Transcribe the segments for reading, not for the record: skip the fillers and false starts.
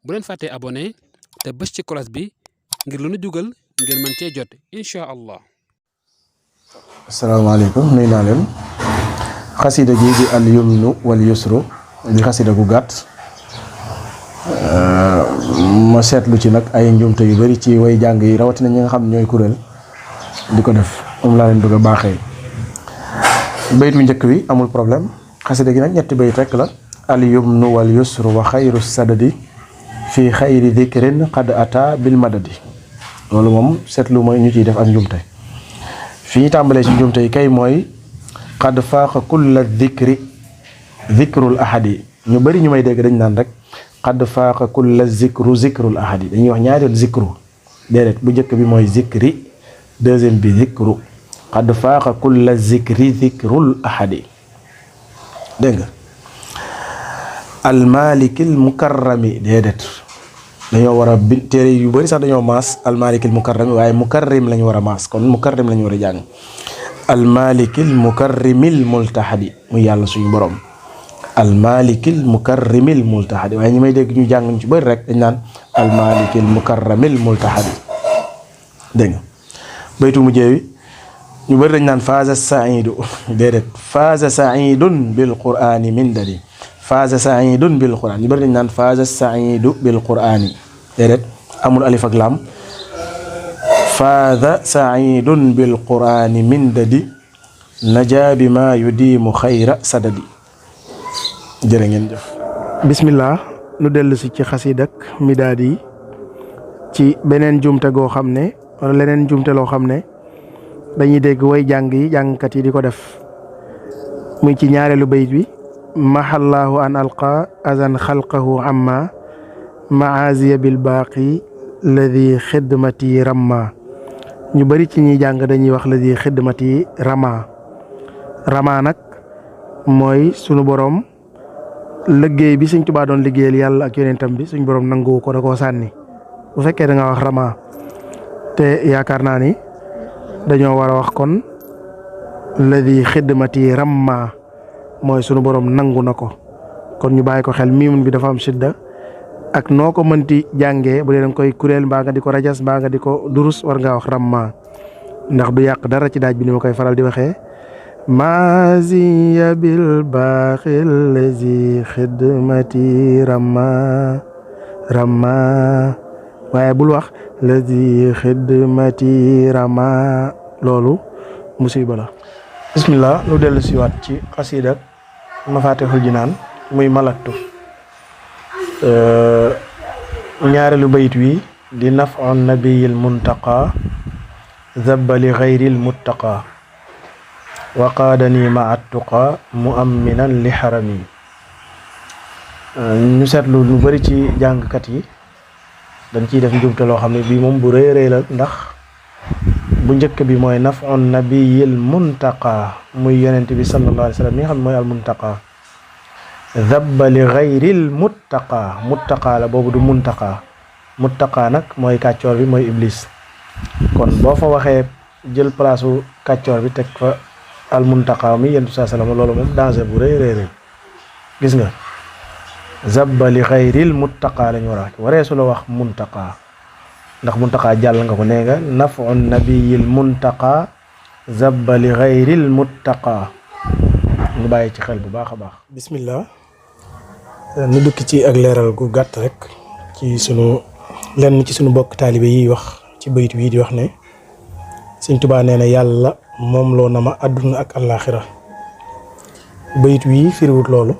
bu leen fàttee abonné te bës ci cloche bi ngir lu nu dugal ngeen mën cee jot incha allah. asalaamaaleykum nuyu naa leen xasida gi di al yumnu wal yusru di xasida gu gàtt ma seetlu ci nag ay njuumte yu bari ci way jàng yi rawatina ñi nga xam ne ñooy kuréel di ko def moom laa leen bëgg a baaxee. baytu njëkk bi amul problème xasida gi nag ñetti bayt rekk la. al yumnu wal yusru wa xayru sadadi fi xayri dikrin qad ata bil madadi. loolu moom seetlu mooy ñu ciy def ak njuumte. fi ñu tàmbalee ci njuumte yi kay mooy qad faaqa kulla dikri zikrul ahadi. ñu bari ñu may dégg dañ naan rek qad faaqa kulla zikru zikrul ahadi, dañuy wax ñaari zikru déedéet bu njëkk bi mooy zikri, deuxième bi zikru. qad faaqa kulla zikri zikrul ahadi. dégg nga almalikil mukarrami déedéet dañoo war a téere yu bari sax dañoo maas almalikil mukarrami waaye mukarrim lañu war a maas kon mukarrim lañu war a jàng. almalikil mukarrimil multahadi muy yàlla suñu borom. almalikil mukarrimil multahadi waaye ñi may dégg ñu jàng ñu ci bari rek dañ naan almalikil mukarramil multahadi. dégg nga baytu mu jeewi ñu bari dañ naan faaza saidu déedéet faaza saidun bil qur'ani min dadi. faaza saidun bil qur'an ñu bari dañ naan faaza saidu bil qur'ani déedéet amul alif ak laam. faaza saidun bil qur'ani min dadi najaa bi ma yudiimu xayra sadadi. jërë ngeen jëf. bismillah nu dellu si ci xasidak Midaadi ci beneen jumte goo xam ne wala leneen jumte loo xam ne dañuy dégg way jàng yi jàngkat yi di ko def muy ci ñaareelu bayit bi mahallaahu an alqa azan xalqahu amma maaziya bil baaqi ladi xidmati ramma. ñu bari ci ñuy jàng dañuy wax ladi xidmati rama. rama nag mooy sunu borom liggéey bi Sëñ Tuubaa doon liggéeyal yàlla ak yonentam bi suñ borom nangu ko da koo sànni bu fekkee da nga wax rama te yaakaar naa ni dañoo war a wax kon ladi xidmati ramma mooy sunu borom nangu na ko kon ñu bàyyi ko xel miimun bi dafa am sidda ak noo ko mënti jàngee bu dee danga koy kuréel mbaa nga di ko rajas mbaa nga di ko durus war ngaa wax ramma ndax du yàq dara ci daaj bi ni ma koy faral di waxee. maaziya bil baaxil lazi xidmati ramma ramma waaye bul wax lazi xidmati ramma loolu musiba la. bismillah lu dellu siwaat ci xasidak Mafatihul Jinaan muy malaktu ñaareelu bayit wi di naf'un nabiyil muntaqa zabbali xayril muttaqa wa qaadani ma attuqa mu'amminan li xarami. ñu seetlu lu bari ci jàngkat yi dañ ciy def njumte loo xam ne bii moom bu rëy rëy la ndax bu njëkk bi mooy naf'un nabiyil muntaqa muy yonent bi sallallahu alayhi wa sallam mi nga xam ne mooy al muntaqa. zabba li xayril muttaqa muttaqa la boobu du muntaqa muttaqa nag mooy kàccoor bi mooy iblis kon boo fa waxee jël place u kàccoor bi teg fa al muntaqa mi yentu saa salaam loolu moom danger bu rëy rëy gis nga zabba li xayril muttaqa lañu war a wax waree su la wax muntaqa ndax muntaqa jàll nga ko nee nga naf'un nabiyil muntaqa zabba li xayril muttaqa ñu bàyyi ci xel bu baax a baax. bismillah nu dukki ci ak leeral gu gàtt rek ci sunu lenn ci sunu bokk taalibe yi wax ci bayit bii di wax ne Sëñ Tuubaa nee na yàlla moom loo na ma àdduna ak àllaaxira. bayit wii firiwut loolu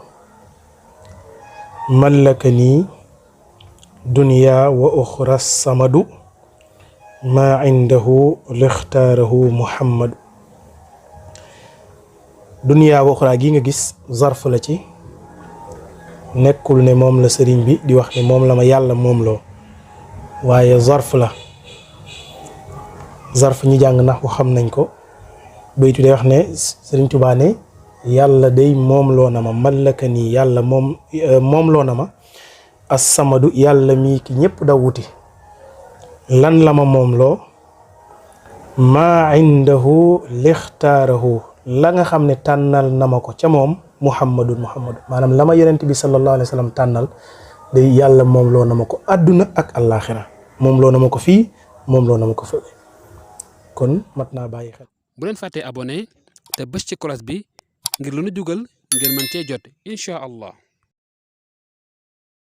mallaka nii dunya wa uxra samadu maa indahu lixtaarahu muhammadu. dunya wa uxra gi nga gis zarf la ci nekkul ne moom la sëriñ bi di wax ne moom la ma yàlla moom loo waaye zarf la. zarf ñi jàng nax xam nañ ko baytu day wax ne Sëriñ Tuubaa ne yàlla day moom loo na ma mallaka nii yàlla moom loo na ma as-samadu yàlla mii ki ñëpp da wuti lan la ma moom loo maa indahu lixtaarahu la nga xam ne tànnal na ma ko ca moom muhammadu maanaam la ma yonent bi sallallahu alayhi wa sallam tànnal day yàlla moom loo na ma ko àdduna ak àllaaxira moom loo na ma ko fii moom loo na ma ko fële kon mat naa bàyyi xel. bu leen fàttee abonné te bës ci cloche bi ngir lu nu dugal ngeen mën cee jot incha allah.